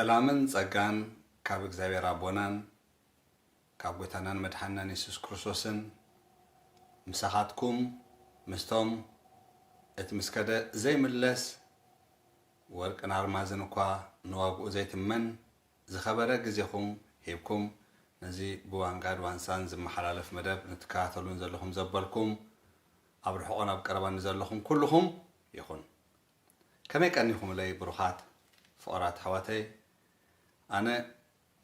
ሰላምን ጸጋን ካብ እግዚኣብሔር ኣቦናን ካብ ጐይታናን መድሓንናን የሱስ ክርስቶስን ምሳኻትኩም ምስቶም እቲ ምስ ከደ ዘይምለስ ወርቅን ኣርማዝን እኳ ንዋግኡ ዘይትመን ዝኸበረ ግዜኹም ሂብኩም ነዚ ብዋንጋድ ዋንሳን ዝመሓላለፍ መደብ ንትከታተሉን ዘለኹም ዘበልኩም ኣብ ርሑቕን ኣብ ቀረባን ዘለኹም ኩልኹም ይኹን። ከመይ ቀኒኹምለይ ብሩኻት ፍቑራት ኣሕዋተይ? ኣነ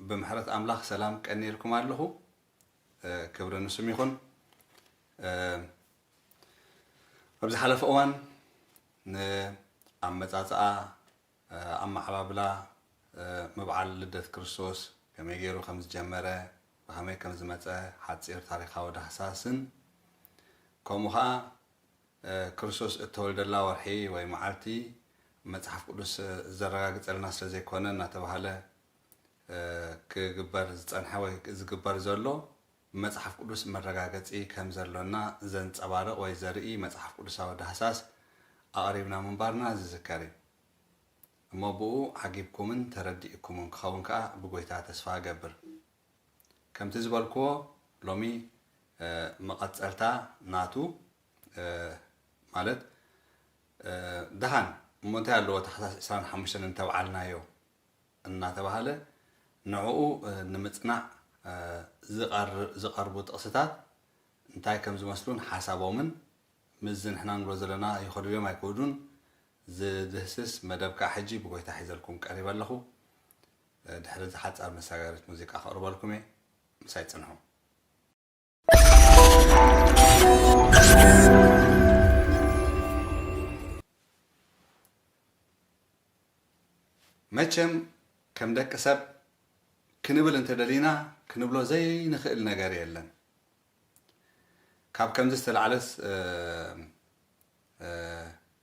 ብምሕረት ኣምላኽ ሰላም ቀኒኤልኩም ኣለኹ። ክብሪ ንስሙ ይኹን። ኣብ ዝሓለፈ እዋን ንኣመጻጽኣ፣ ኣመዓባብላ፣ ምብዓል ልደት ክርስቶስ ከመይ ገይሩ ከም ዝጀመረ፣ ብኸመይ ከም ዝመጸ ሓጺር ታሪኻዊ ዳህሳስን ከምኡ ኸኣ ክርስቶስ እተወልደላ ወርሒ ወይ መዓልቲ መጽሓፍ ቅዱስ ዘረጋግጸልና ስለ ዘይኮነ እናተባህለ ክግበር ዝጸንሐ ወይ ዝግበር ዘሎ መጽሓፍ ቅዱስ መረጋገጺ ከም ዘሎና ዘንጸባርቕ ወይ ዘርኢ መጽሓፍ ቅዱሳዊ ዳህሳስ ኣቕሪብና ምንባርና ዝዝከር እዩ። እሞ ብኡ ዓጊብኩምን ተረዲእኩምን ክኸውን ከኣ ብጎይታ ተስፋ እገብር። ከምቲ ዝበልክዎ ሎሚ መቐጸልታ ናቱ ማለት ደሓን እሞ እንታይ ኣለዎ ታሕሳስ ዕስራን ሓሙሽተን እንተብዓልናዮ እናተባህለ ንዕኡ ንምጽናዕ ዝቐርቡ ጥቕስታት እንታይ ከም ዝመስሉን ሓሳቦምን ምስዚ ንሕና ንብሎ ዘለና ይኸዱ ድዮም ኣይክእዱን ዝድህስስ መደብ ከዓ ሕጂ ብጎይታ ሒዘልኩም ቀሪበ ኣለኹ። ድሕሪ እዚ ሓጻር መሳጋሪት ሙዚቃ ከቕርበልኩም እየ። ምሳይ ጽንሑ። መቸም ከም ደቂ ሰብ ክንብል እንተደሊና ክንብሎ ዘይንኽእል ነገር የለን። ካብ ከምዚ ዝተላዕለስ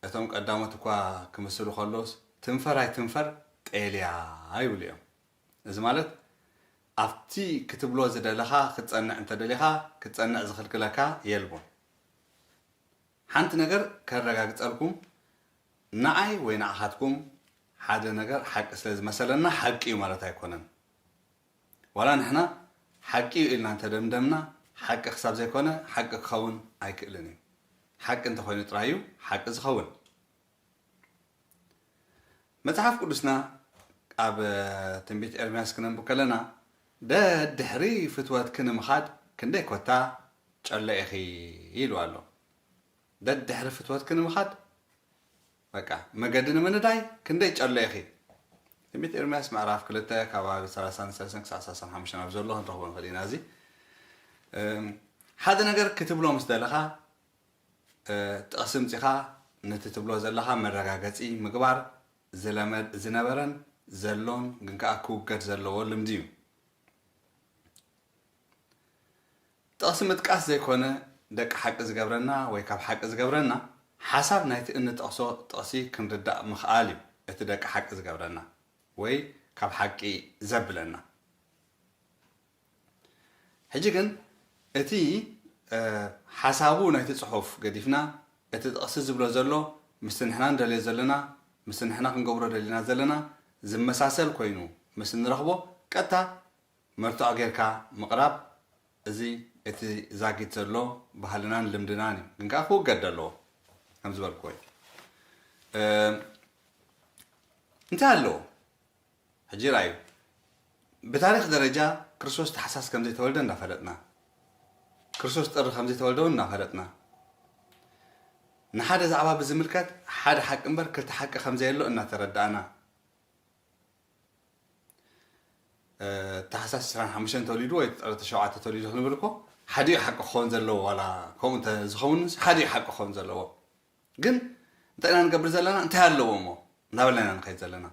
እቶም ቀዳሞት እኳ ክምስሉ ከለውስ ትንፈር ኣይትንፈር ጤልያ ይብሉ እዮም። እዚ ማለት ኣብቲ ክትብሎ ዝደለኻ ክትጸንዕ እንተደሊኻ ክትጸንዕ ዝኽልክለካ የልቦን። ሓንቲ ነገር ከረጋግጸልኩም፣ ንዓይ ወይ ንዓኻትኩም ሓደ ነገር ሓቂ ስለ ዝመሰለና ሓቂ እዩ ማለት ኣይኮነን። ዋላ ንሕና ሓቂ እዩ ኢልና እንተደምደምና ሓቂ ክሳብ ዘይኮነ ሓቂ ክኸውን ኣይክእልን እዩ። ሓቂ እንተኾይኑ ጥራይ እዩ ሓቂ ዝኸውን። መጽሓፍ ቅዱስና ኣብ ትንቢት ኤርምያስ ክነንብብ ከለና ደድሕሪ ፍትወትኪ ንምኻድ ክንደይ ኮታ ጨሎ ኢኺ ኢሉ ኣሎ። ደድሕሪ ፍትወትኪ ንምኻድ በቃ መገዲ ንምንዳይ ክንደይ ጨሎ ኢኺ። ትንቢት ኤርምያስ ምዕራፍ ክልተ ከባቢ ሰላሳን ሰለስተን ክሳዕ ሰላሳን ሓሙሽተን ኣብ ዘሎ ክንረኽቦ ንኽእል ኢና። እዚ ሓደ ነገር ክትብሎ ምስ ደለኻ ጥቕሲ ምጺኻ ነቲ ትብሎ ዘለኻ መረጋገጺ ምግባር ዝለመድ ዝነበረን ዘሎን ግን ከኣ ክውገድ ዘለዎ ልምዲ እዩ። ጥቕሲ ምጥቃስ ዘይኮነ ደቂ ሓቂ ዝገብረና ወይ ካብ ሓቂ ዝገብረና ሓሳብ ናይቲ እንጠቕሶ ጥቕሲ ክንርዳእ ምኽኣል እዩ እቲ ደቂ ሓቂ ዝገብረና ወይ ካብ ሓቂ ዘብለና። ሕጂ ግን እቲ ሓሳቡ ናይቲ ጽሑፍ ገዲፍና እቲ ጥቕሲ ዝብሎ ዘሎ ምስቲ ንሕና ንደልዮ ዘለና ምስቲ ንሕና ክንገብሮ ደሊና ዘለና ዝመሳሰል ኮይኑ ምስ እንረኽቦ ቀጥታ መርትዖ ጌርካ ምቕራብ እዚ እቲ ዛጊት ዘሎ ባህልናን ልምድናን እዩ። ግን ከኣ ክውገድ ኣለዎ ከም ዝበልክዎ እዩ። እንታይ ኣለዎ? ሕጂ ርኣዩ፣ ብታሪኽ ደረጃ ክርስቶስ ታሕሳስ ከም ዘይተወልደ እናፈለጥና፣ ክርስቶስ ጥሪ ከም ዘይተወልደ እውን እናፈለጥና፣ ንሓደ ዛዕባ ብዝምልከት ሓደ ሓቂ እምበር ክልተ ሓቂ ከም ዘየሎ እናተረዳእና፣ ታሕሳስ ዕስራን ሓሙሽተን ተወሊዱ ወይ ጥሪ ሸውዓተ ተወሊዱ ክንብል እኮ ሓዲኡ ሓቂ ክኸውን ዘለዎ ዋላ ከምኡ እንተ ዝኸውን ሓደ ሓቂ ክኸውን ዘለዎ ግን እንታይ ኢና ንገብር ዘለና እንታይ ኣለዎ እሞ እናበልና ኢና ንኸይድ ዘለና።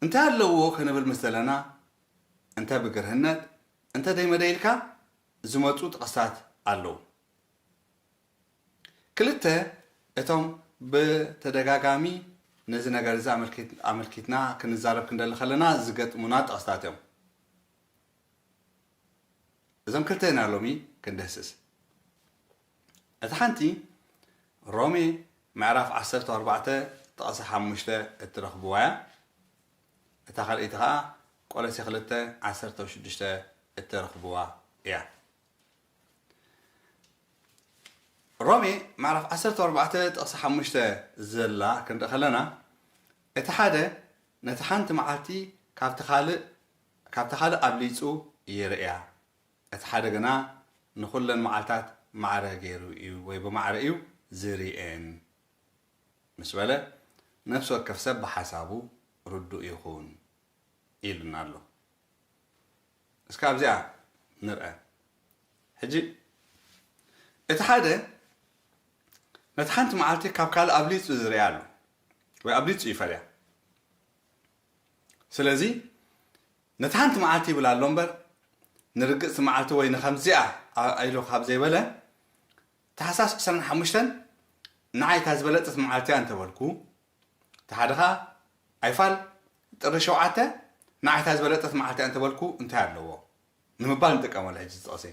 እንታይ ኣለዎ ክንብል ምስ ዘለና እንተ ብግርህነት እንተ ደይመደ ኢልካ ዝመፁ ጥቕስታት ኣለዉ። ክልተ እቶም ብተደጋጋሚ ነዚ ነገር እዚ ኣመልኪትና ክንዛረብ ክንደሊ ከለና ዝገጥሙና ጥቕስታት እዮም። እዞም ክልተ ኢና ሎሚ ክንድህስስ። እታ ሓንቲ ሮሜ ምዕራፍ ዓሰርተ ኣርባዕተ ጥቕሲ ሓሙሽተ እትረኽብዋ እያ። እታ ካልኣይቲ ኸዓ ቆሎሴ ክልተ ዓሰርተ ሽዱሽተ እትረኽብዋ እያ። ሮሜ ምዕራፍ ዓሰርተ ኣርባዕተ ጥቕሲ ሓሙሽተ ዘላ ክንርኢ ከለና፣ እቲ ሓደ ነቲ ሓንቲ መዓልቲ ካብቲ ካልእ፣ ካብታ ካልእ ኣብሊጹ ይርእያ፣ እቲ ሓደ ግና ንኹለን መዓልታት ማዕረ ገይሩ እዩ ወይ ብማዕረ እዩ ዝርእየን ምስ በለ፣ ነፍሲ ወከፍ ሰብ ብሓሳቡ ርዱእ ይኹን ኢሉና ኣሎ። እስከ ኣብዚኣ ንርአ። ሕጂ እቲ ሓደ ነቲ ሓንቲ መዓልቲ ካብ ካልእ ኣብሊጹ ዝርእያ ኣሎ ወይ ኣብሊጹ ይፈልያ። ስለዚ ነቲ ሓንቲ መዓልቲ ይብል ኣሎ እምበር ንርግጽቲ መዓልቲ ወይ ንኸምዚኣ ኣ-፣ ኢሉ ካብ ዘይበለ ታሕሳስ ዕስራን ሓሙሽተን ንዓይ እታ ዝበለጸት መዓልቲ እያ እንተበልኩ፣ እቲ ሓደ ኸኣ ኣይፋል ጥሪ ሸውዓተ ንዓይ እታ ዝበለጸት መዓልቲ እያ እንተበልኩ እንታይ ኣለዎ ንምባል ንጥቀመሉ። ሕጂ እዚ ጥቕሲ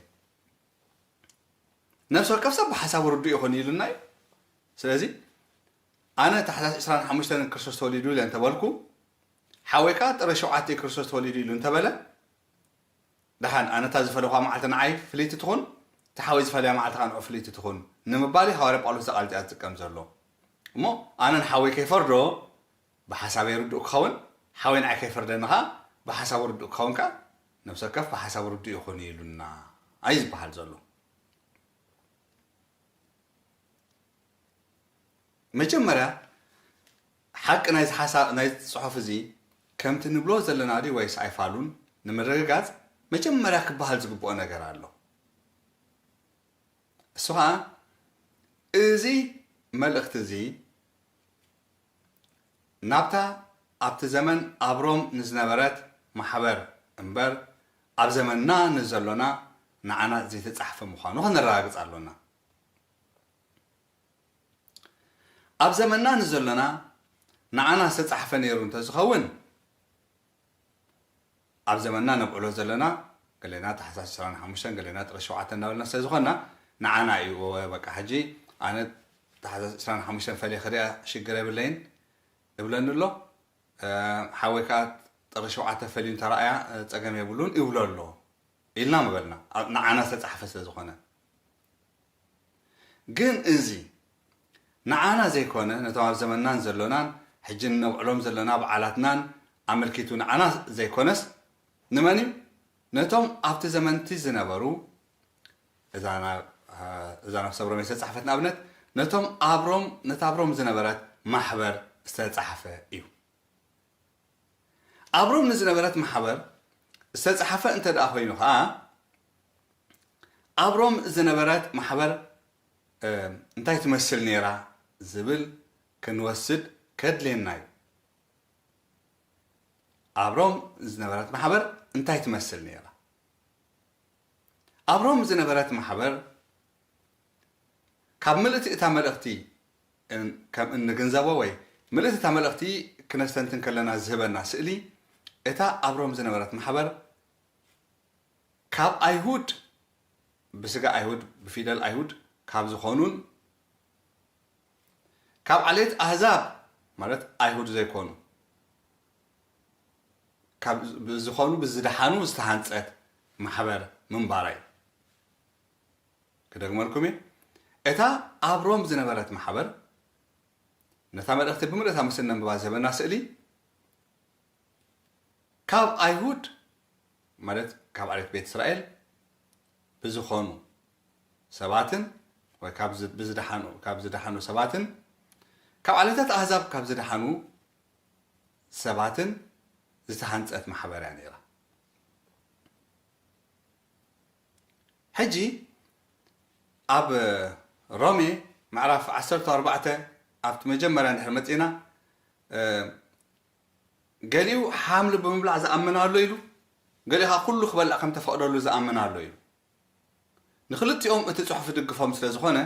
ነፍሲ ወከፍ ሰብ ብሓሳቡ ርዱእ ይኹን ኢሉና እዩ። ስለዚ ኣነ ታሕሳስ ዕስራን ሓሙሽተን ክርስቶስ ተወሊዱ ኢለ እንተበልኩ፣ ሓወይ ከኣ ጥሪ ሸውዓተ ክርስቶስ ተወሊዱ ኢሉ እንተበለ፣ ደሓን ኣነ እታ ዝፈለኹዋ መዓልቲ ንዓይ ፍልይቲ ትኹን፣ እቲ ሓወይ ዝፈለያ መዓልቲ ከኣ ንዑ ፍልይቲ ትኹን ንምባል እዩ ሃዋርያ ጳውሎስ እዛ ቃል እዚኣ ዝጥቀም ዘሎ። እሞ ኣነ ንሓወይ ከይፈርዶ ብሓሳበይ ርዱእ ክኸውን፣ ሓወይ ንዓይ ከይፈርደኒ ከኣ ብሓሳቡ ርዱእ ክኸውን ከኣ ነብሲ ወከፍ ብሓሳቡ ርዱእ ይኹን ኢሉና እዩ ዝበሃል ዘሎ። መጀመርያ ሓቂ ናይዚ ሓሳብ፣ ናይዚ ጽሑፍ እዚ ከምቲ ንብሎ ዘለና ድዩ ወይስ ኣይፋሉን ንምርግጋጽ መጀመርያ ክበሃል ዝግብኦ ነገር ኣሎ። እሱ ኸኣ እዚ መልእኽቲ እዚ ናብታ ኣብቲ ዘመን ኣብ ሮም ንዝነበረት ማሕበር እምበር ኣብ ዘመንና ንዘሎና ንዓና ዘይተጻሕፈ ምዃኑ ከነረጋግጽ ኣሎና። ኣብ ዘመንና ንዘሎና ንዓና ዝተጻሕፈ ነይሩ እንተዝኸውን፣ ኣብ ዘመንና ነብዕሎ ዘለና ገሌና ታሕሳስ ዕስራን ሓሙሽተን ገሌና ጥሪ ሸውዓተ እናበልና ስለ ዝኾንና ንዓና እዩ። እወ በቃ ሕጂ ኣነ ታሕሳስ ዕስራን ሓሙሽተን ፈልየ ክሪኣ ሽግር የብለይን እብለኒ ኣሎ። እ፣ ሓወይ ከኣ ጥሪ ሸውዓተ ፈልዩ እንተረኣያ፣ እ፣ ጸገም የብሉን ይብሎ ኣሎ ኢልና ምበልና፣ ኣብ፣ ንዓና ዝተጻሕፈ ስለ ዝኾነ። ግን እዚ ንዓና ዘይኮነ፣ ነቶም ኣብ ዘመንናን ዘሎናን፣ ሕጂ እነብዕሎም ዘለና በዓላትናን ኣመልኪቱ ንዓና ዘይኮነስ፣ ንመን እዩ? ነቶም ኣብቲ ዘመንቲ ዝነበሩ፣ እዛ ናብ፣ እዛ ነፍሰ ኣብ ሮሜ ዝተጻሕፈት ንኣብነት፣ ነቶም ኣብ ሮም፣ ነታ ኣብ ሮም ዝነበረት ማሕበር ዝተጻሕፈ እዩ። ኣብ ሮም ንዝነበረት ማሕበር ዝተጻሕፈ እንተ ደኣ ኮይኑ ኸኣ፣ ኣብ ሮም ዝነበረት ማሕበር፣ እ፣ እንታይ ትመስል ነይራ ዝብል ክንወስድ ከድልየና እዩ። ኣብ ሮም ዝነበረት ማሕበር እንታይ ትመስል ነይራ? ኣብ ሮም ዝነበረት ማሕበር ካብ ምልእቲ እታ መልእኽቲ እን-፣ ከም እንግንዘቦ ወይ ምልእቲ እታ መልእኽቲ ክነስተንትን ከለና ዝህበና ስእሊ፣ እታ ኣብ ሮም ዝነበረት ማሕበር ካብ ኣይሁድ፣ ብስጋ ኣይሁድ፣ ብፊደል ኣይሁድ ካብ ዝኾኑን ካብ ዓሌት ኣህዛብ ማለት ኣይሁድ ዘይኮኑ ካብ ዝ-፣ ብዝኾኑ ብዝደሓኑ ዝተሃንጸት ማሕበር ምንባራ እዩ። ክደግመልኩም እየ። እታ ኣብ ሮም ዝነበረት ማሕበር ነታ መልእኽቲ ብምልእታ ምስ እነንብባ ዝህበና ስእሊ ካብ ኣይሁድ ማለት ካብ ዓሌት ቤት እስራኤል ብዝኾኑ ሰባትን ወይ ካብ ዝ-፣ ብዝደሓኑ፣ ካብ ዝደሓኑ ሰባትን ካብ ዓሌታት ኣህዛብ ካብ ዝደሓኑ ሰባትን ዝተሃንጸት ማሕበር እያ ነይራ። ሕጂ ኣብ ሮሜ ምዕራፍ ዓሰርተ ኣርባዕተ ኣብቲ መጀመርያ እንድሕር መጺእና፣ እ፣ ገሊኡ ሓምሊ ብምብላዕ ዝኣምን ኣሎ ኢሉ፣ ገሊኡ ኸዓ ኩሉ ክበልዕ ከም ተፈቕደሉ ዝኣምን ኣሎ ኢሉ። ንክልቲኦም እቲ ጽሑፍ ይድግፎም ስለ ዝኾነ፣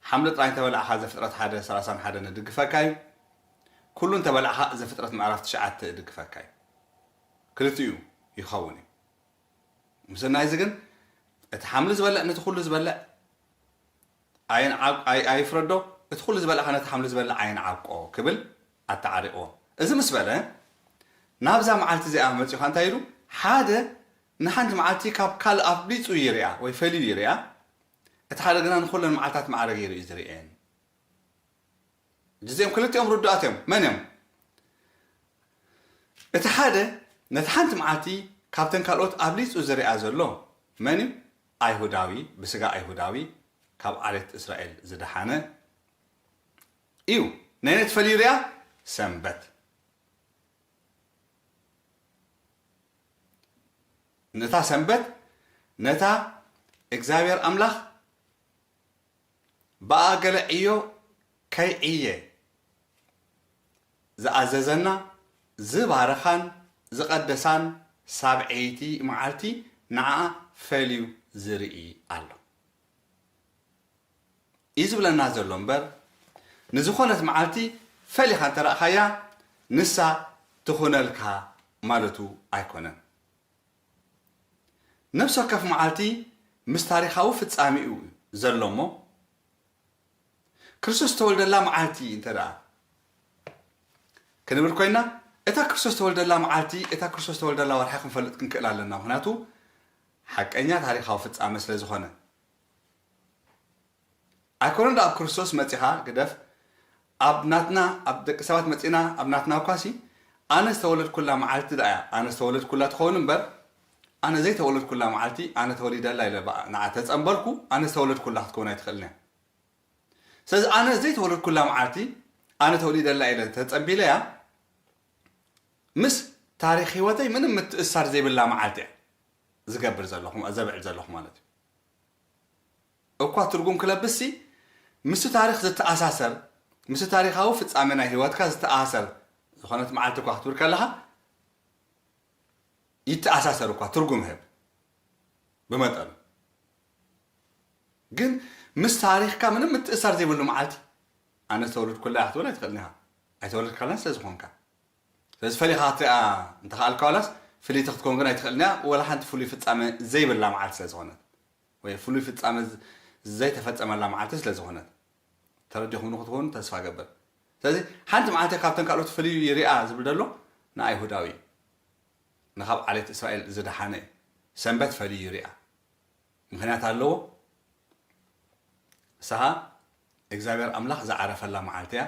ሓምሊ ጥራይ እንተበላዕኻ ዘፍጥረት ሓደ ሰላሳን ሓደን ይድግፈካ እዩ። ኩሉ እንተበላዕኻ ዘፍጥረት ምዕራፍ ትሽዓተ ይድግፈካ እዩ። ክልቲኡ ይኸውን እዩ። ምስናይ እዚ ግን እቲ ሓምሊ ዝበልዕ ነቲ ኩሉ ዝበልዕ ኣይንዓብ-፣ ኣይ-፣ ኣይፍረዶ፣ እቲ ኩሉ ዝበልዕ ከኣ ነቲ ሓምሊ ዝበልዕ ኣይንዓብቆ ክብል ኣተዓሪቕዎ። እዚ ምስ በለ፣ ናብዛ መዓልቲ እዚኣ መጺኡ እንታይ ኢሉ? ሓደ ንሓንቲ መዓልቲ ካብ ካልእ ኣብሊጹ ይርኣ ወይ ፈልዩ ይርኣ፣ እቲ ሓደ ግና ንኹለን መዓልታት ማዕረ ገይሩ እዩ ዝርእየን። እዚኦም ክልቲኦም ርዱኣት እዮም። መን እዮም? እቲ ሓደ ነቲ ሓንቲ መዓልቲ ካብተን ካልኦት ኣብሊጹ ዝርኣ ዘሎ መን እዩ? ኣይሁዳዊ፣ ብስጋ ኣይሁዳዊ፣ ካብ ዓሌት እስራኤል ዝደሓነ እዩ። ነየነይቲ ፈልዩ ይርኣ? ሰንበት። ነታ ሰንበት፣ ነታ እግዚኣብሔር ኣምላኽ ብኣ ገለ ዕዮ ከይዕየ ዝኣዘዘና፣ ዝባረኻን ዝቐደሳን ሳብዐይቲ መዓልቲ ንዓኣ ፈልዩ ዝርኢ ኣሎ እዩ ዝብለና ዘሎ እምበር፣ ንዝኾነት መዓልቲ ፈሊኻ እንተ ረኣኻያ ንሳ ትኹነልካ ማለቱ ኣይኮነን። ነፍሲ ወከፍ መዓልቲ ምስ ታሪኻዊ ፍጻሜኡ ዘሎ እሞ፣ ክርስቶስ ዝተወልደላ መዓልቲ እንተ ደኣ ክንብል ኮይና፣ እታ ክርስቶስ ዝተወልደላ መዓልቲ፣ እታ ክርስቶስ ዝተወልደላ ወርሒ ክንፈልጥ ክንክእል ኣለና። ምኽንያቱ፣ ሓቀኛ ታሪኻዊ ፍጻመ ስለ ዝኾነ። ኣይኮነን ደኣ ኣብ ክርስቶስ መጺኻ ግደፍ፣ ኣብ ናትና፣ ኣብ ደቂ ሰባት መጺና፣ ኣብ ናትና እኳሲ፣ ኣነ ዝተወለድኩላ መዓልቲ ደኣ እያ። ኣነ ዝተወለድኩላ ትኸውን እምበር፣ ኣነ ዘይተወለድኩላ መዓልቲ፣ ኣነ ተወሊደላ ኢለ በኣ ንዓ ተጸምበልኩ፣ ኣነ ዝተወለድኩላ ክትከውን ኣይትኽእልን እያ። ስለዚ ኣነ ዘይተወለድኩላ መዓልቲ፣ ኣነ ተወሊደላ ኢለ ተጸምቢለያ፣ ምስ ታሪኽ ህይወተይ ምንም ምትእስሳር ዘይብላ መዓልቲ እያ ዝገብር ዘለኹ፣ ዘብዕል ዘለኹ ማለት እዩ። እኳ ትርጉም ክለብስሲ፣ ምስቲ ታሪኽ ዝተኣሳሰር፣ ምስቲ ታሪኻዊ ፍጻመ ናይ ህይወትካ ዝተኣሳሰር ዝኾነት መዓልቲ እኳ ክትብል ከለኻ፣ ይተኣሳሰር እኳ ትርጉም ይህብ ብመጠኑ። ግን ምስ ታሪኽካ ምንም ምትእሳር ዘይብሉ መዓልቲ፣ ኣነ ዝተወለድኩላ እያ ክትብል ኣይትኽእልን ኢኻ። ኣይተወለድካላን ስለ ዝኾንካ። ስለዚ ፈሊኻ ክትሪኣ እንተኸኣልካ ዋላስ ፍልይቲ ክትከውን ግን ኣይትኽእልን እያ፣ ወላ ሓንቲ ፍሉይ ፍጻመ ዘይብላ መዓልቲ ስለ ዝኾነት። ወይ ፍሉይ ፍጻመ ዝ-፣ ዘይተፈጸመላ መዓልቲ ስለ ዝኾነት። ተረዲኹምኒ ክትኮኑ ተስፋ እገብር። ስለዚ ሓንቲ መዓልቲ ካብተን ካልኦት ፍልዩ ይርኣ ዝብል ዘሎ ንኣይሁዳዊ እዩ። ንኻብ ዓሌት እስራኤል ዝደሓነ እዩ። ሰንበት ፈልዩ ይርኣ። ምኽንያት ኣለዎ። ንስኻ እግዚኣብሔር ኣምላኽ ዝዓረፈላ መዓልቲ እያ።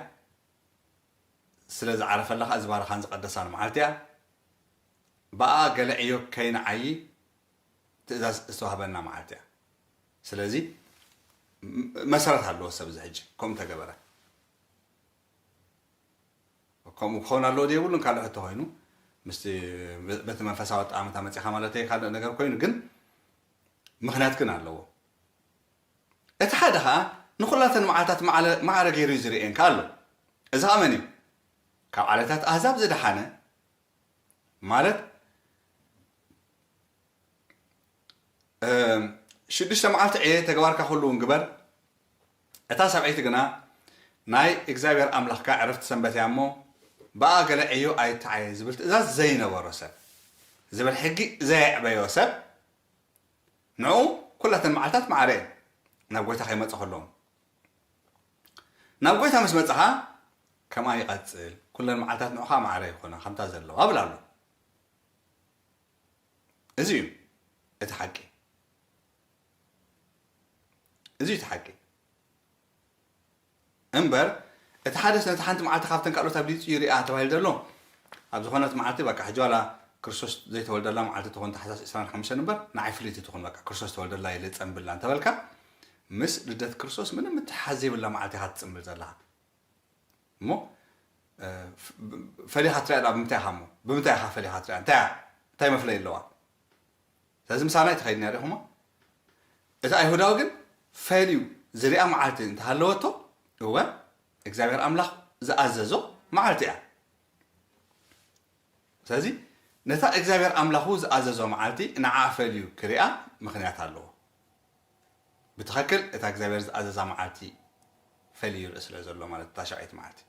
ስለ ዝዓረፈላ ኸኣ ዝባረኻን ዝቐደሳን መዓልቲ እያ። ብኣ ገለ ዕዮ ከይንዓዪ ትእዛዝ ዝተዋህበና መዓልቲ እያ። ስለዚ ም-፣ መሰረት ኣለዎ ሰብ እዚ ሕጂ ከምኡ ተገበረ። ከምኡ ክኸውን ኣለዎ ዶ የብሉን ካልእ ሕቶ ኮይኑ፣ ምስቲ በቲ መንፈሳዊ ኣጠማምታ መጺኻ ማለት እየ፣ ካልእ ነገር ኮይኑ ግን ምኽንያት ግን ኣለዎ። እቲ ሓደ ኸኣ ንኹላተን መዓልታት ማዕለ-፣ ማዕረ ገይሩ እዩ ዝርእየን ከኣ ኣሎ። እዚ ኸኣ መን እዩ? ካብ ዓሌታት ኣህዛብ ዝደሓነ ማለት፣ እም፣ ሽዱሽተ መዓልቲ ዕየ፣ ተግባርካ ኩሉ እውን ግበር፣ እታ ሰብዐይቲ ግና ናይ እግዚኣብሔር ኣምላኽካ ዕረፍቲ ሰንበት እያ እሞ፣ ብኣ ገለ ዕዮ ኣይትዓየ ዝብል ትእዛዝ ዘይነበሮ ሰብ፣ ዝብል ሕጊ ዘየዕበዮ ሰብ፣ ንዕኡ ኩላተን መዓልታት ማዕረ እየን፣ ናብ ጐይታ ከይመጸ ከሎ። ናብ ጐይታ ምስ መጸኻ፣ ከምኣ ይቐጽል፣ ኩለን መዓልታት ንዑኻ ማዕረ ይኾና፣ ከምታ ዘለዋ፣ ብል ኣሎ። እዚ እዩ እቲ ሓቂ። እዚ እዩ እቲ ሓቂ። እምበር፣ እቲ ሓደስ ነቲ ሓንቲ መዓልቲ ካብተን ካልኦት ኣብሊጹ ይርኣ ተባሂሉ ዘሎ፣ ኣብ ዝኾነት መዓልቲ፣ በቃ፣ ሕጂ ዋላ ክርስቶስ ዘይተወልደላ መዓልቲ ትኹን፣ ታሕሳስ ዕስራን ሓሙሽተን እምበር፣ ንዓይ ፍልይቲ ትኹን፣ በቃ፣ ክርስቶስ ተወልደላ ኢለ ጸምብላ እንተበልካ፣ ምስ ልደት ክርስቶስ ምንም ምትሕሓዝ ዘይብላ መዓልቲ ኢኻ ትጽምብል ዘለኻ። እሞ፣ እ፣ ፍ-፣ ብ-፣ ፈሊኻ ትሪኣ ደኣ ብምንታይ ኢኻ እሞ? ብምንታይ ኢኻ ፈሊኻ ትሪኣ? እንታይ እያ? እንታይ መፍለይ ኣለዋ? ስለዚ ምሳና ኣይትኸይድን እያ ዲኹሞ? እቲ ኣይሁዳዊ ግን ፈልዩ ዝሪኣ መዓልቲ እንተሃለወቶ፣ እወ፣ እግዚኣብሔር ኣምላኽ ዝኣዘዞ መዓልቲ እያ። ስለዚ ነታ እግዚኣብሔር ኣምላኹ ዝኣዘዞ መዓልቲ ንዓኣ ፈልዩ ክሪኣ ምኽንያት ኣለዎ። ብትኸክል እታ እግዚኣብሔር ዝኣዘዛ መዓልቲ ፈልዩ ይርኢ ስለ ዘሎ ማለት እታ ሻውዓይቲ መዓልቲ።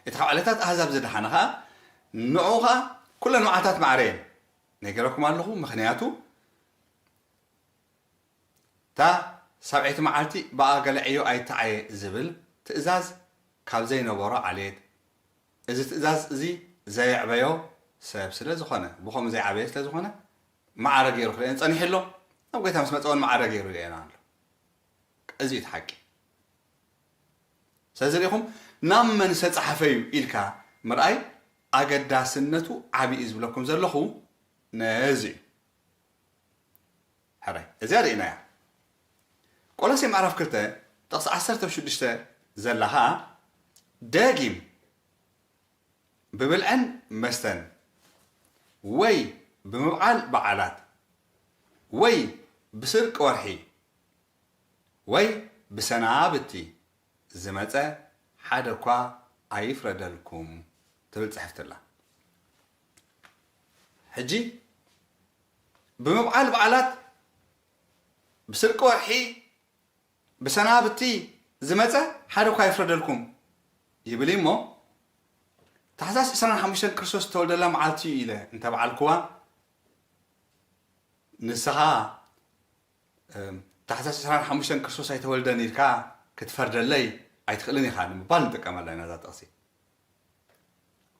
እቲ ካብ ዕለታት ኣህዛብ ዝደሓነ ኸኣ ንዕኡ ኸኣ ኩለን መዓልታት ማዕረ እየን። ነጊረኩም ኣለኹ፣ ምኽንያቱ እታ ሳብዐይቲ መዓልቲ ብኣ ገለ ዕዮ ኣይተዓየ ዝብል ትእዛዝ ካብ ዘይነበሮ ዓሌት፣ እዚ ትእዛዝ እዚ ዘየዕበዮ ሰብ ስለ ዝኾነ፣ ብኸምኡ ዘይዓበየ ስለ ዝኾነ፣ ማዕረ ገይሩ ክርእየን ጸኒሑ ኣሎ። ናብ ጎይታ ምስ መጸ እውን ማዕረ ገይሩ ይርእየና ኣሎ። እዚ እዩ እቲ ሓቂ። ስለዚ ርኢኹም፣ ናብ መን ዝተጻሕፈ እዩ ኢልካ ምርኣይ ኣገዳስነቱ ዓቢ እዩ ዝብለኩም ዘለኹ ነዚ እዩ። ሕራይ፣ እዚኣ ርኢናያ። ቆሎሴ ምዕራፍ ክልተ ጥቕሲ ዓሰርተ ሽዱሽተ ዘላ ኸኣ፣ ደጊም ብብልዕን መስተን ወይ ብምብዓል በዓላት ወይ ብስርቂ ወርሒ ወይ ብሰናብቲ ዝመጸ ሓደ እኳ ኣይፍረደልኩም ትብል ጽሕፍቲ ኣላ። ሕጂ ብምብዓል በዓላት፣ ብስርቂ ወርሒ፣ ብሰናብቲ ዝመጸ ሓደ እኳ ኣይፍረደልኩም ይብል እዩ እሞ፣ ታሕሳስ ዕስራን ሓሙሽተን ክርስቶስ ዝተወልደላ መዓልቲ እዩ ኢለ እንተበዓልኩዋ፣ ንስኻ፣ እም፣ ታሕሳስ ዕስራን ሓሙሽተን ክርስቶስ ኣይተወልደን ኢልካ ክትፈርደለይ ኣይትኽእልን ኢኻ ንምባል ንጥቀመላ ኢና እዛ ጥቕሲ።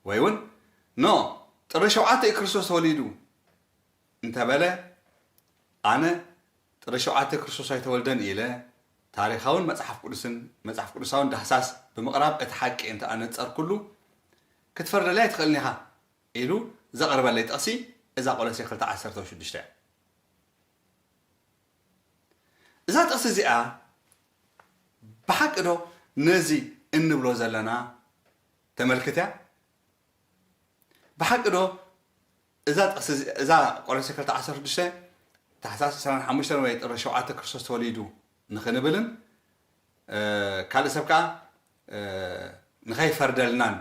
ወይ እውን፣ ኖ፣ ጥሪ ሸውዓተ እዩ ክርስቶስ ተወሊዱ እንተበለ፣ ኣነ ጥሪ ሸውዓተ ክርስቶስ ኣይተወልደን ኢለ ታሪኻውን መጽሓፍ ቅዱስን፣ መጽሓፍ ቅዱሳውን ዳህሳስ ብምቕራብ እቲ ሓቂ እንተ ኣነጸርኩሉ፣ ክትፈርደለይ ኣይትኽእልን ኢኻ ኢሉ ዘቕርበለይ ጥቕሲ እዛ ቆሎሴ ክልተ ዓሰርተ ሽዱሽተ እያ። እዛ ጥቕሲ እዚኣ ብሓቂ ዶ ነዚ እንብሎ ዘለና ተመልክት እያ? ብሓቂ ዶ እዛ ጥቕሲ እዚ-፣ እዛ ቆሎሴ ክልተ ዓሰርተ ሽዱሽተ ታሕሳስ ዕስራን ሓሙሽተን ወይ ጥሪ ሸውዓተ ክርስቶስ ተወሊዱ ንኽንብልን፣ እ፣ ካልእ ሰብ ከኣ፣ እ፣ ንኸይፈርደልናን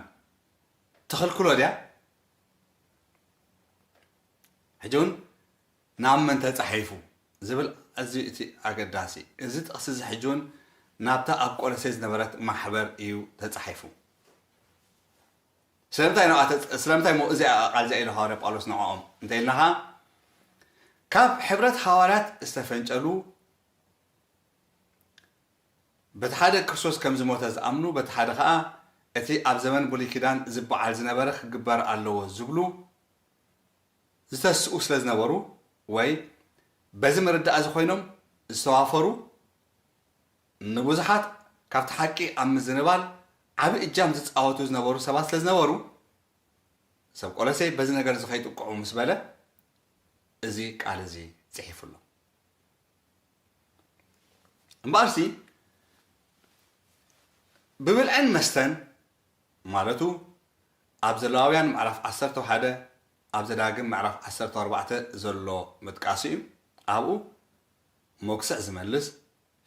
ትኽልክሎ ድያ? ሕጂ እውን ናብ መን ተጻሒፉ ዝብል ኣዝዩ እቲ ኣገዳሲ። እዚ ጥቕሲ እዚ ሕጂ እውን ናብታ ኣብ ቆሎሴ ዝነበረት ማሕበር እዩ ተጻሒፉ። ስለምንታይ ንዓ-፣ ስለምንታይ እሞ እዚኣ ቃል እዚኣ ኢሉ ሃዋርያ ጳውሎስ ንዕኦም እንተ ኢልናኻ፣ ካብ ሕብረት ሃዋርያት ዝተፈንጨሉ፣ በቲ ሓደ ክርስቶስ ከም ዝሞተ ዝኣምኑ፣ በቲ ሓደ ኸኣ እቲ ኣብ ዘመን ብሉይ ኪዳን ዝበዓል ዝነበረ ክግበር ኣለዎ ዝብሉ ዝተስኡ ስለ ዝነበሩ፣ ወይ በዚ መረዳእ እዚ ኮይኖም ዝተዋፈሩ፣ ንብዙሓት ካብቲ ሓቂ ኣብ ምዝንባል ዓቢ እጃም ዝጻወቱ ዝነበሩ ሰባት ስለ ዝነበሩ፣ ሰብ ቆሎሴ በዚ ነገር እዚ ከይጥቅዑ ምስ በለ፣ እዚ ቃል እዚ ጽሒፉ ኣሎ። እምበኣርሲ፣ ብብልዕን መስተን ማለቱ፣ ኣብ ዘለዋውያን ምዕራፍ ዓሰርተ ሓደ፣ ኣብ ዘዳግም ምዕራፍ ዓሰርተ ኣርባዕተ ዘሎ ምጥቃሱ እዩ። ኣብኡ፣ መጉስዕ ዝመልስ፣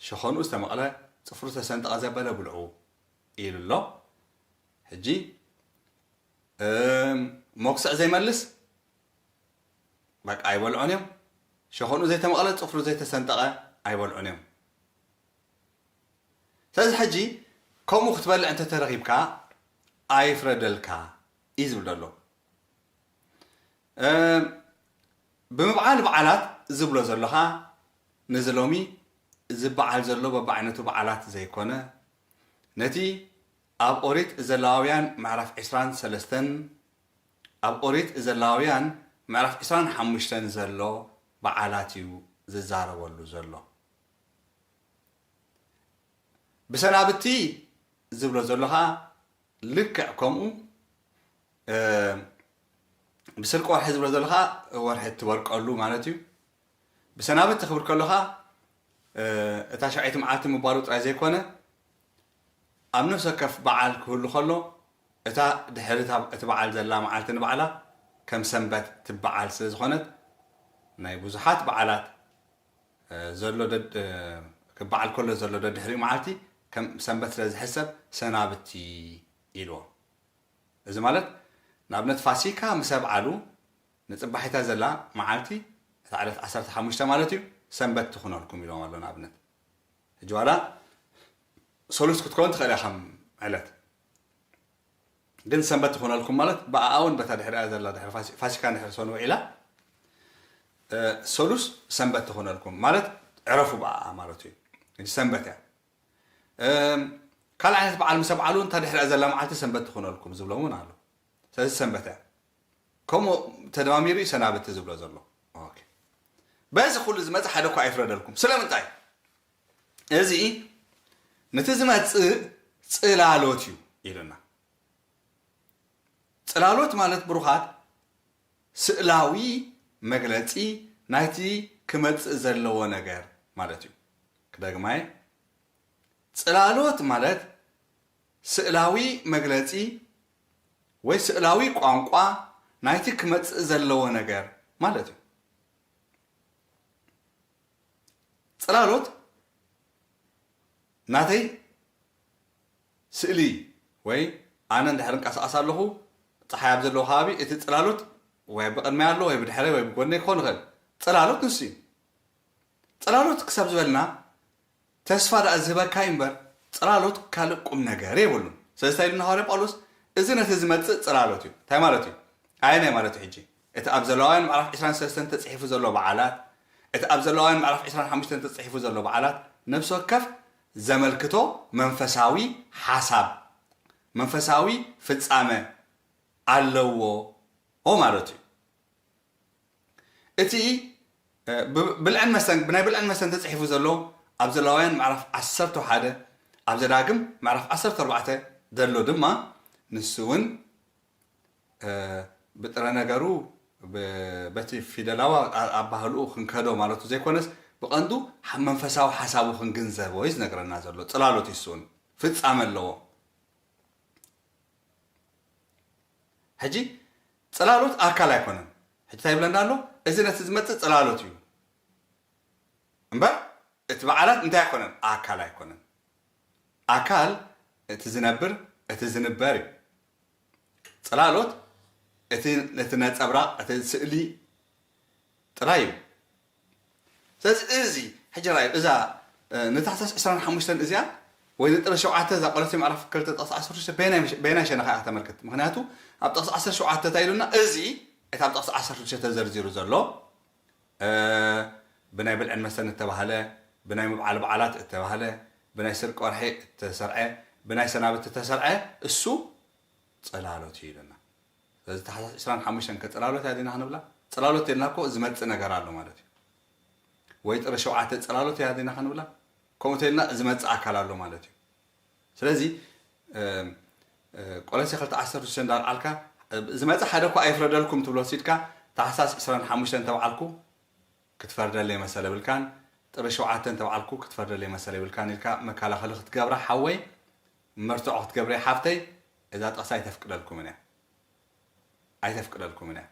ሸኾንኡ ዝተመቕለ፣ ጽፍሩ ዝተሰንጠቐ ዘበለ ብልዑ ኢሉ ኣሎ። ሕጂ፣ እም፣ መጉስዕ ዘይመልስ፣ በቃ ኣይበልዖን እዮም። ሸኾንኡ ዘይተመቕለ፣ ጽፍሩ ዘይተሰንጠቐ ኣይበልዖን እዮም። ስለዚ ሕጂ ከምኡ ክትበልዕ እንተተረኺብካ ኣይፍረደልካ እዩ ዝብል ዘሎ። እም፣ ብምብዓል በዓላት ዝብሎ ዘሎ ኸኣ ነዚ ሎሚ ዝበዓል ዘሎ በብዓይነቱ በዓላት ዘይኮነ፣ ነቲ ኣብ ኦሪት ዘሌዋውያን ምዕራፍ ዕስራን ሰለስተን፣ ኣብ ኦሪት ዘሌዋውያን ምዕራፍ ዕስራን ሓሙሽተን ዘሎ በዓላት እዩ ዝዛረበሉ ዘሎ። ብሰናብቲ ዝብሎ ዘሎ ኸኣ ልክዕ ከምኡ፣ እ፣ ብስርቂ ወርሒ ዝብሎ ዘሎ ኸኣ ወርሒ እትበርቀሉ ማለት እዩ። ብሰናብቲ ክብል ከሎ ኸኣ፣ እ፣ እታ ሻውዓይቲ መዓልቲ ምባሉ ጥራይ ዘይኮነ፣ ኣብ ነፍሲ ወከፍ በዓል ክህሉ ከሎ፣ እታ ድሕሪ እታ፣ እቲ በዓል ዘላ መዓልቲ ንባዕላ ከም ሰንበት ትበዓል ስለ ዝኾነት፣ ናይ ብዙሓት በዓላት፣ እ፣ ዘሎ ደድ-፣ እ፣ ክበዓል ከሎ ዘሎ ደድሕሪኡ መዓልቲ ከም ሰንበት ስለ ዝሕሰብ ሰናብቲ ኢልዎ። እዚ ማለት፣ ንኣብነት ፋሲካ ምስ ኣብዓሉ፣ ንጽባሒታ ዘላ መዓልቲ፣ እታ ዕለት ዓሰርተ ሓሙሽተ ማለት እዩ፣ ሰንበት ትኹነልኩም ኢልዎም ኣሎ ንኣብነት። ሕጂ ዋላ ሰሉስ ክትከውን ትኽእል እያ ከም ዕለት። ግን ሰንበት ትኾነልኩም ማለት ብኣኣ እውን በታ ድሕሪኣ ዘላ ድሕሪ ፋሲ-፣ ፋሲካ እንድሕር ሰኑ ውዒላ፣ እ፣ ሰሉስ ሰንበት ትኾነልኩም ማለት ዕረፉ ብኣኣ ማለት እዩ። ሕጂ ሰንበት እያ። እም፣ ካልእ ዓይነት በዓል ምስ ኣብዓሉ እንታ ድሕሪኣ ዘላ መዓልቲ ሰንበት ትኾነልኩም ዝብሎም እውን ኣሎ። ስለዚ ሰንበት እያ። ከምኡ ተደማሚሩ እዩ ሰናብቲ ዝብሎ ዘሎ። ኦኬ። በዚ ኩሉ ዝመጽእ ሓደ እኳ ኣይፍረደልኩም። ስለምንታይ? እዚ ነቲ ዝመጽእ ጽላሎት እዩ ኢሉና። ጽላሎት ማለት ብሩኻት ስእላዊ መግለጺ ናይቲ ክመጽእ ዘለዎ ነገር ማለት እዩ። ክደግማየ፣ ጽላሎት ማለት ስእላዊ መግለጺ ወይ ስእላዊ ቋንቋ ናይቲ ክመጽእ ዘለዎ ነገር ማለት እዩ። ጽላሎት ናተይ ስእሊ ወይ ኣነ እንድሕር እንቀሳቐስ ኣለኹ፣ ጸሓይ ኣብ ዘለዎ ከባቢ እቲ ጽላሎት ወይ ብቕድመይ ኣሎ ወይ ብድሕረይ ወይ ብጎነይ ክኾን ይኽእል። ጽላሎት ንሱ እዩ። ጽላሎት ክሳብ ዝበልና ተስፋ ደኣ ዝህበካ እዩ እምበር ጽላሎት ካልእ ቁም ነገር የብሉን። ስለዚ እንታይ ኢሉና ሃዋርያ ጳውሎስ? እዚ ነቲ ዝመጽእ ጽላሎት እዩ። እንታይ ማለት እዩ? ኣየናይ ማለት እዩ ሕጂ? እቲ ኣብ ዘለዋውያን ምዕራፍ ዕስራን ሰለስተን ተጽሒፉ ዘሎ በዓላት፣ እቲ ኣብ ዘለዋውያን ምዕራፍ ዕስራን ሓሙሽተን ተጽሒፉ ዘሎ በዓላት ነፍሲ ወከፍ ዘመልክቶ መንፈሳዊ ሓሳብ፣ መንፈሳዊ ፍጻመ ኣለዎ ማለት እዩ። እቲ እ፣ ብ-፣ ብልዕን መስተን፣ ብናይ ብልዕን መስተን ተጽሒፉ ዘሎ ኣብ ዘለዋውያን ምዕራፍ ዓሰርተ ሓደ፣ ኣብ ዘዳግም ምዕራፍ ዓሰርተ ኣርባዕተ ዘሎ ድማ ንሱ እውን እ፣ ብጥረ ነገሩ ብ-፣ በቲ ፊደላዊ ኣ-፣ ኣባህልኡ ክንከዶ ማለቱ ዘይኮነስ ብቐንዱ ሓ-፣ መንፈሳዊ ሓሳቡ ክንግንዘቦ እዩ ዝነግረና ዘሎ። ጽላሎት እዩ እሱ እውን ፍጻመ ኣለዎ። ሕጂ ጽላሎት ኣካል ኣይኮነን። ሕጂ እንታይ ይብለና ኣሎ? እዚ ነቲ ዝመጽእ ጽላሎት እዩ እምበር እቲ በዓላት እንታይ ኣይኮነን? ኣካል ኣይኮነን። ኣካል እቲ ዝነብር፣ እቲ ዝንበር እዩ። ጽላሎት እቲ ነቲ ነጸብራቕ፣ እቲ ስእሊ ጥራይ እዩ። ስለዚ እዚ ሕጂ ራእዩ እዛ እ፣ ንታሕሳስ ዕስራን ሓሙሽተን እዚኣ ወይ ንጥሪ ሸውዓተ እዛ ቆሎሴ ምዕራፍ ክልተ ጥቕሲ ዓሰርተ ሽዱሽተ በየናይ ምሽ-፣ በየናይ ሸነኻ እያ ከተመልክት? ምኽንያቱ ኣብ ጥቕሲ ዓሰርተ ሸውዓተ እንታይ ኢሉና? እዚ እቲ ኣብ ጥቕሲ ዓሰርተ ሽዱሽተ ተዘርዚሩ ዘሎ እ፣ ብናይ ብልዕን መስተን እተባህለ፣ ብናይ ምብዓል በዓላት እተባህለ፣ ብናይ ስርቂ ወርሒ እተሰርዐ፣ ብናይ ሰናብቲ እተሰርዐ እሱ ጽላሎት እዩ ኢሉና። ስለዚ ታሕሳስ ዕስራን ሓሙሽተን ከ ጽላሎት እያ ዲና ክንብላ? ጽላሎት ተልና እኮ ዝመጽእ ነገር ኣሎ ማለት እዩ። ወይ ጥሪ ሸውዓተ ጽላሎት እያ ዲና ክንብላ? ከምኡ ተልና ዝመጽእ ኣካል ኣሎ ማለት እዩ። ስለዚ እ፣ እ፣ ቆሎሴ ክልተ ዓሰርተ ሽዱሽተ እንዳልዓልካ እ፣ ዝመጽእ ሓደ እኳ ኣይፍረደልኩም ትብሎ ሲድካ ታሕሳስ ዕስራን ሓሙሽተን ተባዓልኩ ክትፈርደለይ መሰል የብልካን፣ ጥሪ ሸውዓተ እንተባዓልኩ ክትፈርደለይ መሰል የብልካን ኢልካ መከላኸሊ ክትገብራ ሓወይ፣ መርትዖ ክትገብረ ሓፍተይ፣ እዛ ጥቕሲ ኣይተፍቅደልኩምን እያ። ኣይተፍቅደልኩምን እያ።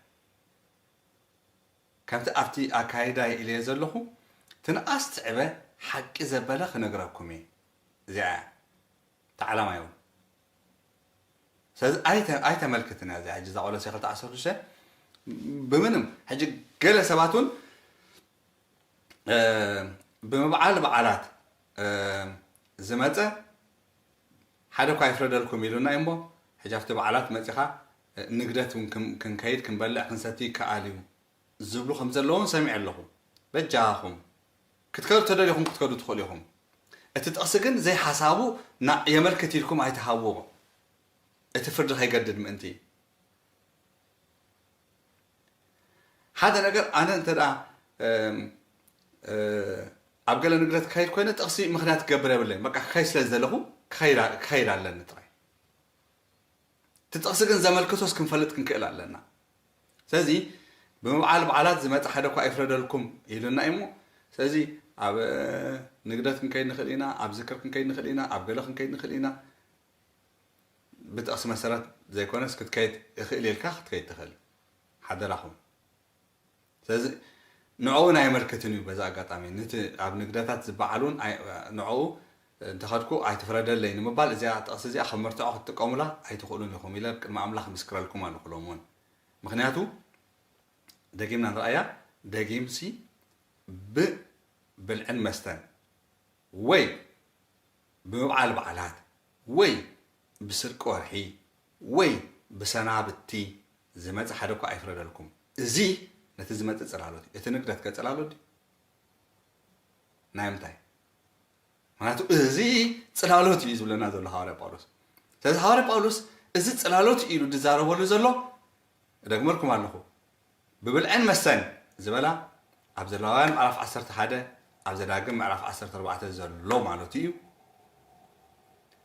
ከምቲ ኣብቲ ኣካይዳ ኢለዮ ዘለኹ፣ ትንኣስ ትዕበ ሓቂ ዘበለ ክነግረኩም እየ። እዚኣ እያ። እቲ ዓላማ ይውን። ስለዚ ኣይተ-፣ ኣይተመልክትን እያ እዚኣ። ሕጂ እዛ ቆሎሴ ክልተ ዓሰርተ ሽዱሽተ ብምንም፣ ሕጂ ገለ ሰባት እውን እ፣ ብምብዓል በዓላት፣ እ፣ ዝመጸ ሓደ እኳ ይፍረደልኩም ኢሉና እዩ እሞ፣ ሕጂ ኣብቲ በዓላት መጺኻ፣ እ፣ ንግደት እውን ክን-፣ ክንከይድ፣ ክንበልዕ፣ ክንሰቲ ይከኣል እዩ ዝብሉ ከም ዘለዉ እውን ሰሚዐ ኣለኹ። በጃኹም፣ ክትከዱ ተደሊኹም ክትከዱ ትኽእሉ ኢኹም። እቲ ጥቕሲ ግን ዘይሓሳቡ ና-፣ የመልክት ኢልኩም ኣይትሃብዎ። እቲ ፍርዲ ከይገድድ ምእንቲ። ሓደ ነገር ኣነ እንተ ደኣ፣ እም፣ እ፣ ኣብ ገለ ንግደት ክኸይድ ኮይነ ጥቕሲ ምኽንያት ክገብር የብለይን። በቃ ክኸይድ ስለ ዝደለኹ ክኸይድ ኣ-፣ ክኸይድ ኣለኒ ጥራይ። እቲ ጥቕሲ ግን ዘመልክቶስ ክንፈልጥ ክንክእል ኣለና። ስለዚ ብምብዓል በዓላት ዝመጽእ ሓደ እኳ ኣይፍረደልኩም ኢሉና እዩ እሞ፣ ስለዚ ኣብ፣ እ፣ ንግደት ክንከይድ ንኽእል ኢና፣ ኣብ ዝክር ክንከይድ ንኽእል ኢና፣ ኣብ ገለ ክንከይድ ንኽእል ኢና። ብጥቕሲ መሰረት ዘይኮነስ ክትከይድ እኽእል ኢልካ ክትከይድ ትኽእል። ሓደራኹም። ስለዚ ንዕኡ እውን ኣየመልክትን እዩ። በዚ ኣጋጣሚ ነቲ ኣብ ንግደታት ዝበዓል እውን ኣይ-፣ ንዕኡ እንተኸድኩ ኣይትፍረደለይ ንምባል እዚኣ ጥቕሲ እዚኣ ከም መርትዖ ክትጥቀሙላ ኣይትኽእሉን ኢኹም ኢለ ቅድሚ ኣምላኽ ምስክረልኩም ኣለኹ ሎም እውን። ምኽንያቱ ደጊምና ንርኣያ፣ ደጊምሲ ብብልዕን መስተን ወይ ብምብዓል በዓላት ወይ ብስርቂ ወርሒ ወይ ብሰናብቲ ዝመጽእ ሓደ እኳ ኣይፍረደልኩም። እዚ ነቲ ዝመጽእ ጽላሎት እዩ። እቲ ንግደት ከ ጽላሎት ድዩ? ናይ ምንታይ? ምኽንያቱ እዚ ጽላሎት እዩ ዝብለና ዘሎ ሃዋርያ ጳውሎስ። ስለዚ ሃዋርያ ጳውሎስ እዚ ጽላሎት እዩ ኢሉ ዝዛረበሉ ዘሎ እደግመልኩም ኣለኹ። ብብልዕን መስተን ዝበላ ኣብ ዘሌዋውያን ምዕራፍ ዓሰርተ ሓደ፣ ኣብ ዘዳግም ምዕራፍ ዓሰርተ ኣርባዕተ ዘሎ ማለቱ እዩ።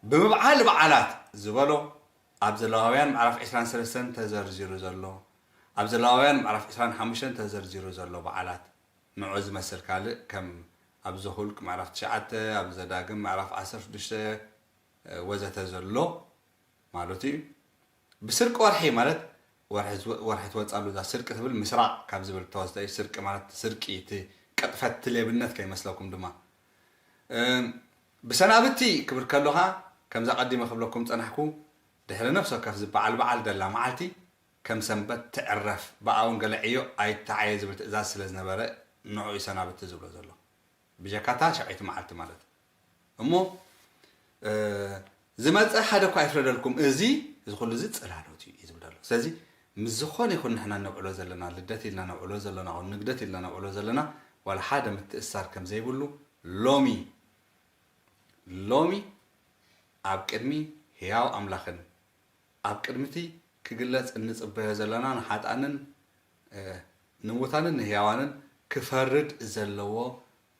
ብምብዓል በዓላት ዝበሎ ኣብ ዘሌዋውያን ምዕራፍ ዕስራን ሰለስተን ተዘርዚሩ ዘሎ፣ ኣብ ዘሌዋውያን ምዕራፍ ዕስራን ሓሙሽተን ተዘርዚሩ ዘሎ በዓላት፣ ንዑ ዝመስል ካልእ ከም ኣብ ዘሁልቅ ምዕራፍ ትሽዓተ፣ ኣብ ዘዳግም ምዕራፍ ዓሰርተ ሽዱሽተ ወዘተ ዘሎ ማለቱ እዩ። ብስርቂ ወርሒ ማለት ወርሒ ዝወ-፣ ወርሒ ትወፅኣሉ፣ እዛ ስርቂ ትብል ምስራቕ ካብ ዝብል ተወስደ እዩ። ስርቂ ማለት ስርቂ፣ እቲ ቅጥፈት፣ እቲ ሌብነት ከይመስለኩም ድማ። እም፣ ብሰናብቲ ክብል ከሎ ኸዓ ከምዛ ቀዲመ ክብለኩም ፀናሕኩ፣ ድሕሪ ነፍሲ ወከፍ ዝበዓል በዓል ደላ መዓልቲ ከም ሰንበት ትዕረፍ፣ ብኣ እውን ገለ ዕዮ ኣይተዓየ ዝብል ትእዛዝ ስለ ዝነበረ ንዑ እዩ ሰናብቲ ዝብሎ ዘሎ። ብጀካታ ሻውዓይቲ መዓልቲ ማለት። እሞ፣ እ፣ ዝመጸ ሓደ እኳ ኣይፍረደልኩም፣ እዚ፣ እዚ ኩሉ እዚ ጽላሎት እዩ፣ እዩ ዝብል ዘሎ። ስለዚ ምስ ዝኾነ ይኹን ንሕና ነብዕሎ ዘለና፣ ልደት ኢልና ነብዕሎ ዘለና፣ ንግደት ኢልና ነብዕሎ ዘለና፣ ዋላ ሓደ ምትእሳር ከም ዘይብሉ ሎሚ፣ ሎሚ ኣብ ቅድሚ ህያው ኣምላኽን ኣብ ቅድሚ እቲ ክግለጽ እንጽበዮ ዘለና ንሓጥኣንን፣ እ፣ ንሙታንን ንህያዋንን ክፈርድ ዘለዎ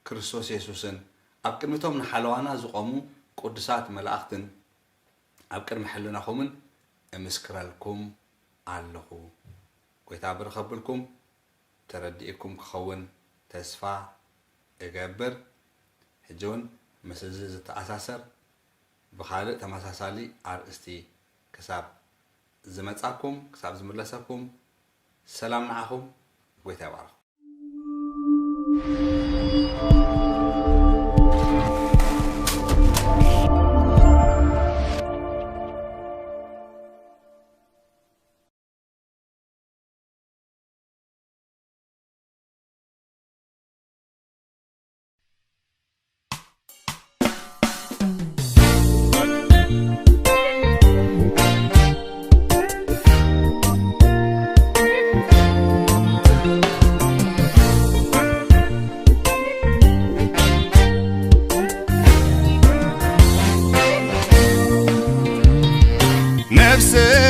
ክርስቶስ የሱስን ኣብ ቅድሚ እቶም ንሓለዋና ዝቖሙ ቅዱሳት መላእኽትን ኣብ ቅድሚ ሕልናኹምን እምስክረልኩም ኣለኹ። ጐይታ ብርኽ ኣብልኩም። ተረዲእኩም ክኸውን ተስፋ እገብር። ሕጂ እውን ምስ እዚ ዝተኣሳሰር ብኻልእ ተመሳሳሊ ኣርእስቲ ክሳብ ዝመጻኩም፣ ክሳብ ዝምለሰኩም፣ ሰላም ንዓኹም፣ ጐይታ ይባርኽ።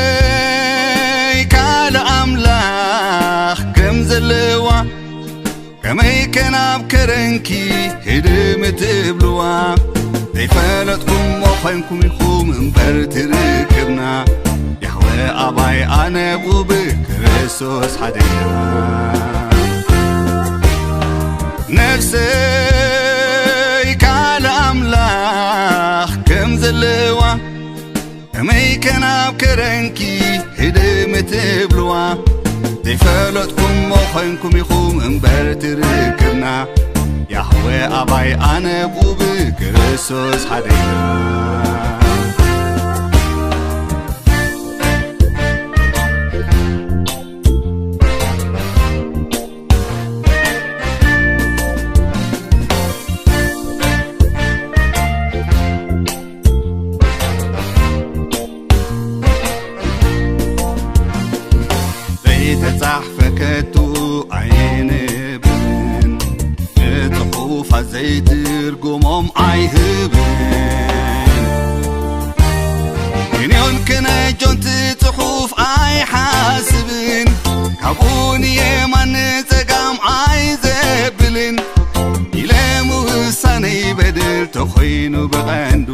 ነፍሰይ ካልእ ኣምላኽ ከም ዘለዋ፣ ከመይ ከ ናብ ከረንኪ ህድም ትብልዋ? ዘይፈለጥኩሞ ኾይንኩም ኢኹም እምበር ትርክብና፣ ያህወ ኣባይ ኣነ ብኡብ ክርስቶስ ሓደና። ነፍሰይ ካልእ ኣምላኽ ከም ዘለዋ፣ ከመይ ከ ናብ ከረንኪ ህድም ትብልዋ? ዘይፈለጥኩሞ ኾይንኩም ኢኹም እምበር ትርክብና፣ ያህወ ኣባይ ኣነ ብኡብ ክርስቶስ ሓደና። ዘይተጻሕፈ ከቶ ኣየንብብን፣ ንጽሑፋት ዘይትርጉሞም ኣይህብን። ክንዮን ክነጆን እቲ ጽሑፍ ኣይሓስብን፣ ካብኡ ንየማን ንጸጋም ኣይዘብልን። ኢለ ምውሳነይ በደል ተኾይኑ ብቐንዱ፣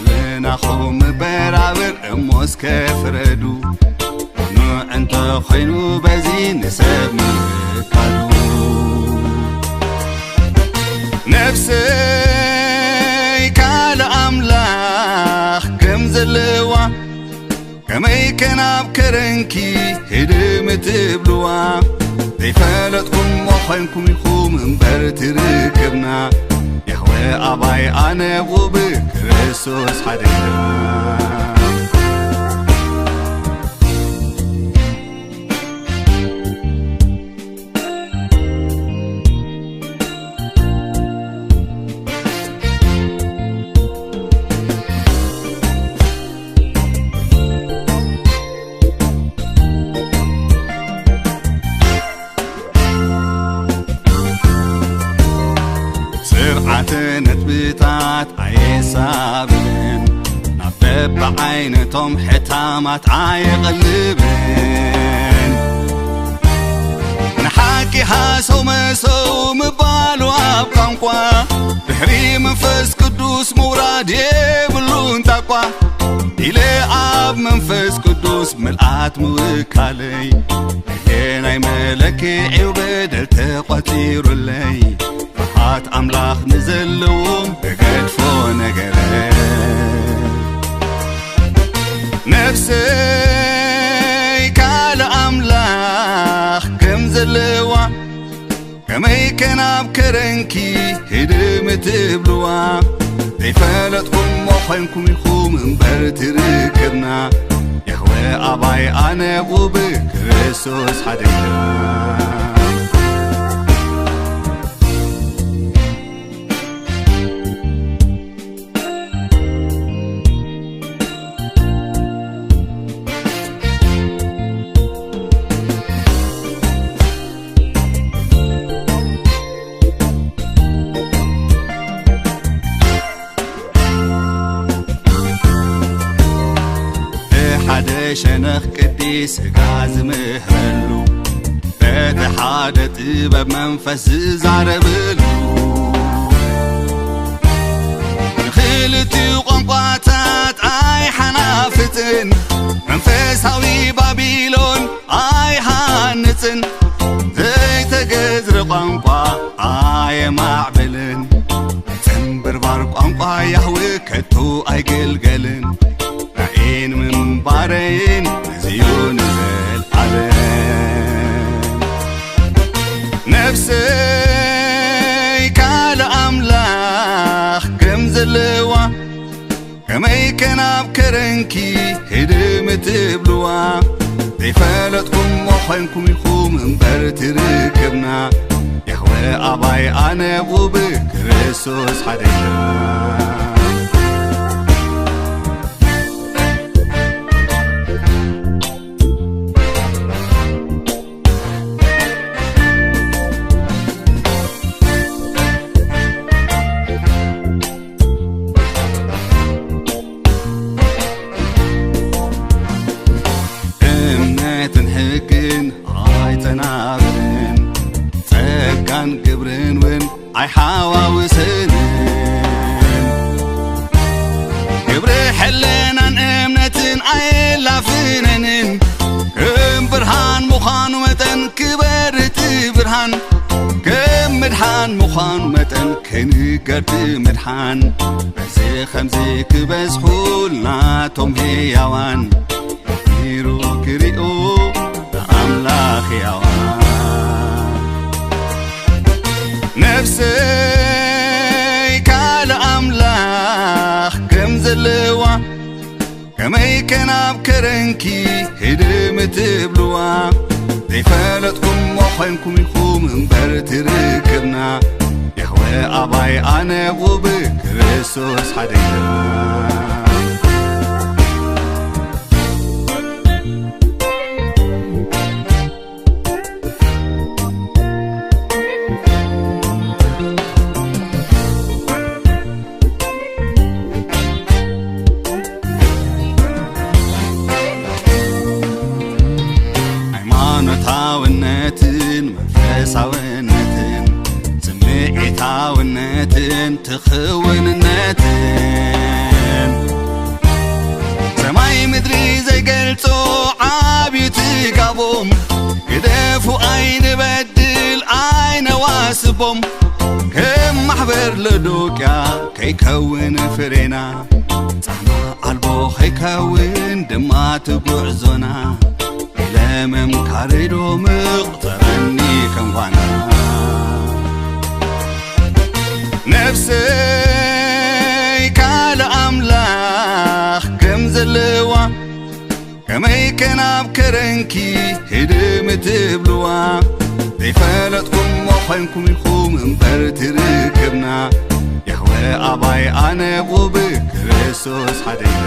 ልናኹም ምበራብር እሞ እስከ ፍረዱ። ቅኑዕ እንተ ኾይኑ በዚ ንሰብ ምፍቃዱ። ነፍሰይ ካልእ ኣምላኽ ከም ዘለዋ፣ ከመይ ከ ናብ ከረንኪ ህድም ትብልዋ? ዘይፈለጥኩሞ ኾይንኩም ኢኹም እምበር ትርክብና፣ ያህወ ኣባይ ኣነ ብኡብ ክርስቶስ ሓደና። ስርዓተ ነጥብታት ኣየሳብን፣ በብዓይነቶም ሕታማት ኣየቐልብን። ንሓቂ ሃሰው መሰው ምባሉ ኣብ ቋንቋ፣ ድሕሪ መንፈስ ቅዱስ ምውራድ የብሉን ታቋ። ኢለ ኣብ መንፈስ ቅዱስ ምልኣት ምውካለይ፣ ናይ መለክዒው በደል ተቖጺሩለይ። ፍርሃት ኣምላኽ ንዘለዎም እገድፎ ነገረ። ነፍሰይ ካልእ ኣምላኽ ከም ዘለዋ፣ ከመይ ከ ናብ ከረንኪ ህድም ትብልዋ? ዘይፈለጥኩሞ ኾይንኩም ኢኹም እምበር ትርክብና። ያህወ ኣባይ ኣነ ውብ ክርስቶስ ሓደና። ብሓደ ሸነኽ ቅዲ ስጋ ዝምህረሉ፣ በቲ ሓደ ጥበብ መንፈስ ዝዛረበሉ፣ ንኽልቲኡ ቋንቋታት ኣይሓናፍጽን፣ መንፈሳዊ ባቢሎን ኣይሃንጽን፣ ዘይተገዝረ ቋንቋ ኣየማዕብልን፣ ጽንብርባር ቋንቋ ያህዌ ከቶ ኣይገልገልን። ራእይን ምንባረይን ነዚዩ ንዘልዓለም። ነፍሰይ ካልእ ኣምላኽ ከም ዘለዋ፣ ከመይ ከ ናብ ከረንኪ ህድም ትብልዋ? ዘይፈለጥኩሞ ኾይንኩም ኢኹም እምበር ትርክብና። ያህወ ኣባይ ኣነ ውብ ክርስቶስ ሓደና። እምነትን ሕግን ኣይጸናብርን፣ ጸጋን ግብርን እውን ኣይሓዋውሰንን። ግብሪ ሕልናን እምነትን ኣየላፍነንን፣ ከም ብርሃን ምዃኑ መጠን ክበርህ እቲ ብርሃን፣ ከም ምድሓን ምዃኑ መጠን ክንገር እቲ ምድሓን። በዚ ኸምዚ ክበዝሑ ናቶም ህያዋን፣ ሩ ክሪኡ ንኣምላኽ ያዋ። ነፍሰይ ካልእ ኣምላኽ ከም ዘለዋ፣ ከመይ ከ ናብ ከረንኪ ህድም ትብልዋ? ዘይፈለጥኩሞ ኾይንኩም ኢኹም እምበር ትርክብና። ያህወ ኣባይ ኣነ ውብ ክርስቶስ ሓደና። ሃይማኖታውነትን መንፈሳውነትን፣ ስምዒታውነትን ትኽውንነትን፣ ሰማይ ምድሪ ዘይገልጾ ዓብዩ ትጋቦም። ግደፉ ኣይንበድል ኣይነዋስቦም፣ ከም ማሕበር ሎዶቅያ ከይከውን ፍሬና፣ ጻማ ኣልቦ ከይከውን ድማ ትጉዕዞና። ለመምካረይ ዶ ምቕጸረኒ ከም ጓና። ነፍሰይ ካልእ ኣምላኽ ከም ዘለዋ፣ ከመይ ከ ናብ ከረንኪ ህድም ትብልዋ? ዘይፈለጥኩሞ ኾይንኩም ኢኹም እምበር ትርክብና። ያህወ ኣባይ ኣነ ውብ ክርስቶስ ሓደና።